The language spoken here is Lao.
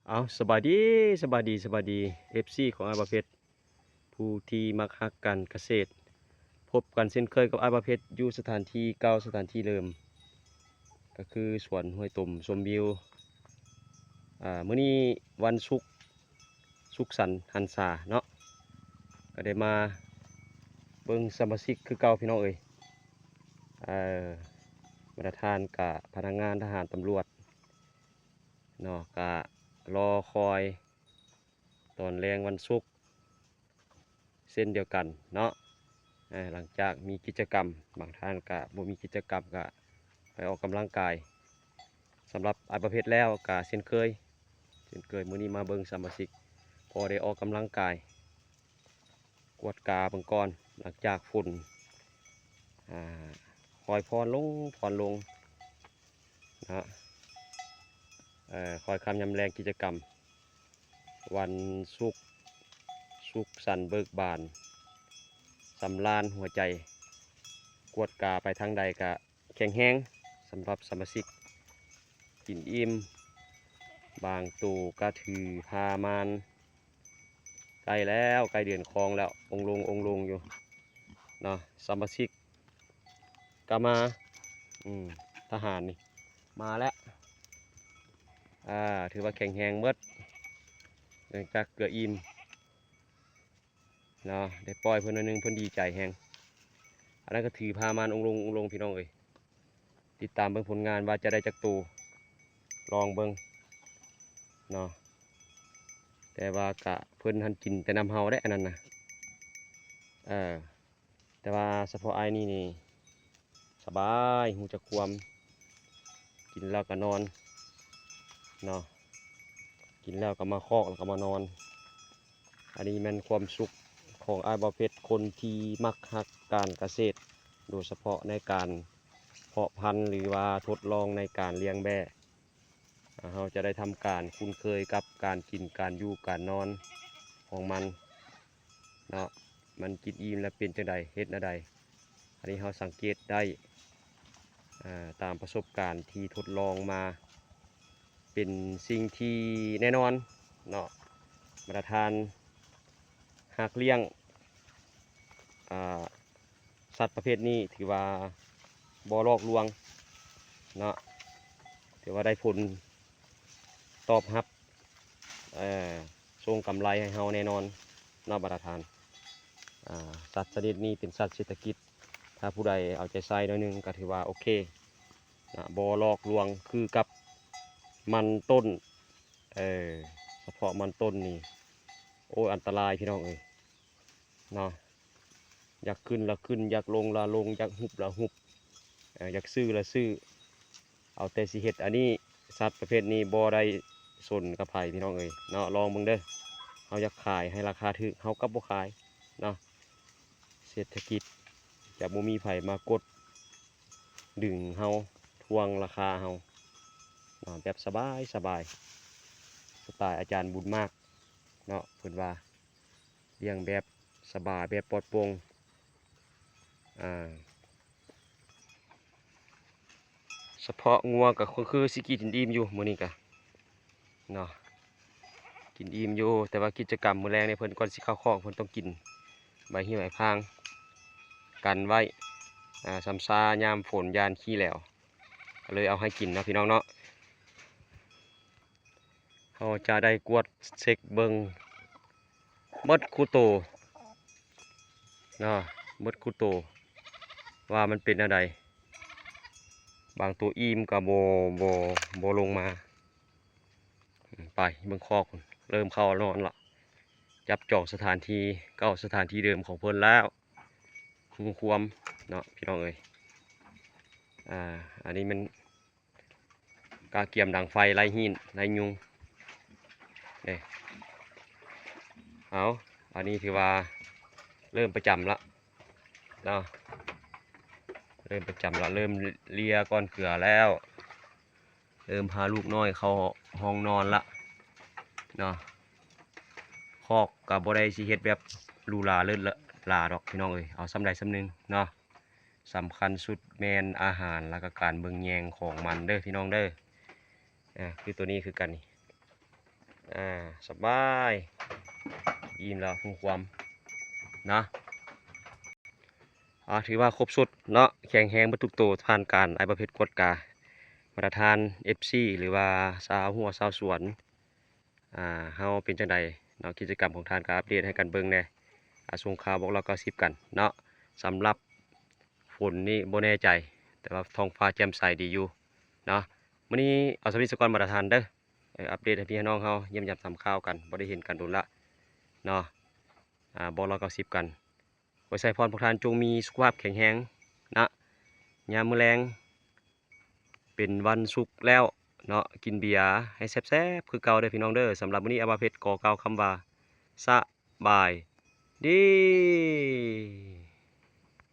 ເອົາ ສະບາຍດີ ສະບາຍດີ ສະບາຍດີ ເອັຟຊີ ຂອງອ້າຍບ່າວເພັດ ຜູ້ທີ່ມັກຮັກການກະເສດ. ພົບກັນເຊັ່ນເຄີຍກັບອ້າຍບ່າວເພັດ ຢູ່ສະຖານທີ່ເກົ່າ ສະຖານທີ່ເດີມ ກໍຄືສວນຫ້ວຍຕົມຊົມວິວ. ອາ ມື້ນີ້ວັນສຸກ ສຸກສັນຫັນສາເນາະ ກໍໄດ້ມາເບິ່ງສະມາຊິກຄືເກົ່າ ພີ່ນ້ອງເອີຍ. ເອີ ບັນດາທ່ານກະພະນັກງານທະຫານຕຳຫຼວດເນາະ ກະລໍຄອຍຕອນແລງວັນສຸກເຊັ່ນດຽວກັນເນາະ. ເອີ ຫຼັງຈາກມີກິດຈະກຳ ບາງທ່ານກະບໍ່ມີກິດຈະກຳ ກະໄປອອກກຳລັງກາຍ. ສຳລັບອ້າຍປະເພັດແລ້ວກະເຊັ່ນເຄີຍ ເຊັ່ນເຄີຍ ມື້ນີ້ມາເບິ່ງສະມາຊິກ ພໍໄດ້ອອກກຳລັງກາຍ ກວດກາເບິ່ງກ່ອນ ຫຼັງຈາກຝົນ ອາ ຄ່ອຍຜ່ອນລົງ ຜ່ອນລົງເນາະ. ເອີ ຄ່ອຍຄ່ຳຍາມແລງ ກິດຈະກຳວັນສຸກ ສຸກສັນເບີກບານ ສຳລານຫົວໃຈ ກວດກາໄປທາງໃດກະ ແຂງແຮງສຳລັບສະມາຊິກ ກິນອີ່ມ ບາງໂຕກະຖືພາມານ ໃກ້ແລ້ວ ໃກ້ເດືອນຄອງແລ້ວ ອົງລົງ ອົງລົງຢູ່ເນາະ. ສະມາຊິກກະມາ ອືມ ທະຫານນີ້ມາແລ້ວ ອາ ຖືວ່າແຂງແຮງໝົດ ເນື່ອງຈາກເກືອອີ່ມ ເນາະ ໄດ້ປ່ອຍເພິ່ນໜ້ອຍໜຶ່ງ ເພິ່ນດີໃຈແຮງ. ອັນນັ້ນກໍຖືພາມານອົງລົງ ອົງລົງ ພີ່ນ້ອງເອີຍ. ຕິດຕາມເບິ່ງຜົນງານວ່າຈະໄດ້ຈັກໂຕ ລອງເບິ່ງເນາະ. ແຕ່ວ່າກະເພິ່ນຫັ້ນກິນແຕ່ນ້ຳເຮົາເດ້ ອັນນັ້ນນະ. ເອີ ແຕ່ວ່າສະເພາະອ້າຍນີ້ນີ້ ສະບາຍ ຮູ້ຈັກຄວາມ ກິນແລ້ວກໍນອນເນາະ ກິນແລ້ວກໍມາຄອກ ແລ້ວກໍມານອນ. ອັນນີ້ແມ່ນຄວາມສຸກຂອງອ້າຍບ່າວເພັດ ຄົນທີ່ມັກຮັກການກະເສດ ໂດຍສະເພາະໃນການເພາະພັນ ຫຼືວ່າທົດລອງໃນການລ້ຽງແບ້. ເຮົາຈະໄດ້ທຳການຄຸ້ນເຄີຍກັບການກິນ ການຢູ່ ການນອນຂອງມັນເນາະ ມັນກິນອີ່ມແລ້ວເປັນຈັ່ງໃດ ເຮັດແນວໃດ. ອັນນີ້ເຮົາສັງເກດໄດ້ ອາ ຕາມປະສົບການທີ່ທົດລອງມາ ເປັນສິ່ງທີ່ແນ່ນອນເນາະ. ບັນດາທ່ານຮັກລ້ຽງ ອາ ສັດປະເພດນີ້ຖືວ່າບໍ່ຫຼອກລວງເນາະ ຖືວ່າໄດ້ຜົນຕອບຮັບ ເອີ ສົ່ງກຳໄລໃຫ້ເຮົາແນ່ນອນເນາະ ບັນດາທ່ານ. ອາ ສັດຊະນິດນີ້ເປັນສັດເສດຖະກິດ ຖ້າຜູ້ໃດເອົາໃຈໃສ່ໜ້ອຍໜຶ່ງກໍຖືວ່າໂອເຄນະ ບໍ່ຫຼອກລວງ ຄືກັບມັນຕົ້ນ ເອີ ສະເພາະມັນຕົ້ນນີ້ ໂອ້ຍ ອັນຕະລາຍ ພີ່ນ້ອງເອີຍເນາະ. ຢາກຂຶ້ນລະຂຶ້ນ ຢາກລົງລະລົງ ຢາກຮຸບລະຮຸບ ເອີ ຢາກຊື້ລະຊື້ ເອົາແຕ່ຊິເຮັດອັນນີ້. ສັດປະເພດນີ້ບໍ່ໄດ້ສົນກັບໃຜ ພີ່ນ້ອງເອີຍເນາະ. ລອງເບິ່ງເດີ ເຮົາຢາກຂາຍໃຫ້ລາຄາຖືກ ເຮົາກໍບໍ່ຂາຍເນາະ. ເສດຖະກິດຈະບໍ່ມີໃຜມາກົດດຶງເຮົາ ຖ່ວງລາຄາເຮົາເນາະ ແບບສະບາຍສະບາຍ ສະໄຕອາຈານບຸນມາກເນາະ ເພິ່ນວ່າ ລ້ຽງແບບສະບາຍ ແບບປອດໂປ່ງ. ອາ ສະເພາະງົວກໍຄືຊິກິນອີ່ມຢູ່ມື້ນີ້ກະເນາະ ກິນອີ່ມຢູ່ ແຕ່ວ່າກິດຈະກຳມື້ແລງນີ້ ເພິ່ນກ່ອນຊິເຂົ້າຄອກ ເພິ່ນຕ້ອງກິນໃບຫິ້ວໃບພາງກັນໄວ້ ອາ ຊຳຊາຍາມຝົນຢ້ານຂີ້ແຫຼວ ກໍເລີຍເອົາໃຫ້ກິນເນາະ ພີ່ນ້ອງເນາະ. ເຮົາຈະໄດ້ກວດເຊັກເບິ່ງໝົດຄູ່ໂຕເນາະ ໝົດຄູ່ໂຕ ວ່າມັນເປັນແນວໃດ. ບາງໂຕອີ່ມກໍບໍ່ ບໍ່ ບໍ່ລົງມາ. ໄປເບິ່ງຄອກ ເລີ່ມເຂົ້ານອນລະ ຈັບຈອງສະຖານທີ່ເກົ່າ ສະຖານທີ່ເດີມຂອງເພິ່ນແລ້ວ ຮູ້ຄວາມເນາະ ພີ່ນ້ອງເອີຍ. ອາ ອັນນີ້ມັນ ກະກຽມດັງໄຟ ໄລ່ຮີນໄລ່ຍຸງເດ້. ເອົາ ອັນນີ້ຖືວ່າເລີ່ມປະຈຳລະເນາະ ເລີ່ມປະຈຳລະ ເລີ່ມເລຍກ້ອນເກືອແລ້ວ ເລີ່ມພາລູກນ້ອຍເຂົ້າຫ້ອງນອນລະເນາະ. ຄອກກະບໍ່ໄດ້ຊິເຮັດແບບຫຼູຫຼາເລີດຫຼາດອກ ພີ່ນ້ອງເອີຍ ເອົາສ່ຳໃດສ່ຳໜຶ່ງເນາະ. ສຳຄັນສຸດແມ່ນອາຫານ ແລ້ວກໍການເບິ່ງແຍງຂອງມັນເດີ ພີ່ນ້ອງເດີ. ອາ ຄືໂຕນີ້ຄືກັນນີ້ ອ່າ ສະບາຍ ອີ່ມແລ້ວ ຮູ້ຄວາມນະ. ອ່າ ຖືວ່າຄົບຊຸດເນາະ ແຂງແຮງເບິດທຸກໂຕ ຜ່ານການອ້າຍບ່າວເພັດກວດກາ ມາດຕະຖານ ເອັຟຊີ ຫຼືວ່າຊາວຮົ້ວຊາວສວນ ອ່າ ເຮົາເປັນຈັ່ງໃດເນາະ ກິດຈະກຳຂອງທ່ານກໍອັບເດດໃຫ້ກັນເບິ່ງແດ່. ອ່າ ສົ່ງຂ່າວບອກລາວເກົ້າສິບກັນເນາະ. ສຳລັບຝົນນີ້ບໍ່ແນ່ໃຈ ແຕ່ວ່າທ້ອງຟ້າແຈ່ມໃສດີຢູ່ເນາະ. ມື້ນີ້ເອົາສ່ຳນີ້ສາກ່ອນ ມາດຕະຖານເດີ. ເອີ ອັບເດດໃຫ້ພີ່ໃຫ້ນ້ອງເຮົາຢ້ຽມຢາມຖາມຂ່າວກັນ ບໍ່ໄດ້ເຫັນກັນດົນລະເນາະ. ອ່າ ບອກລາວເກົ້າສິບກັນ. ຂໍໃຫ້ພອນພວກທ່ານຈົ່ງມີສຸຂະພາບແຂງແຮງນະ. ຍາມມື້ແລງເປັນວັນສຸກແລ້ວເນາະ ກິນເບຍໃຫ້ແຊບໆຄືເກົ່າເດີພີ່ນ້ອງເດີ. ສຳລັບມື້ນີ້ອ້າຍບ່າວເພັດຂໍກ່າວຄຳວ່າ ສະບາຍດີ.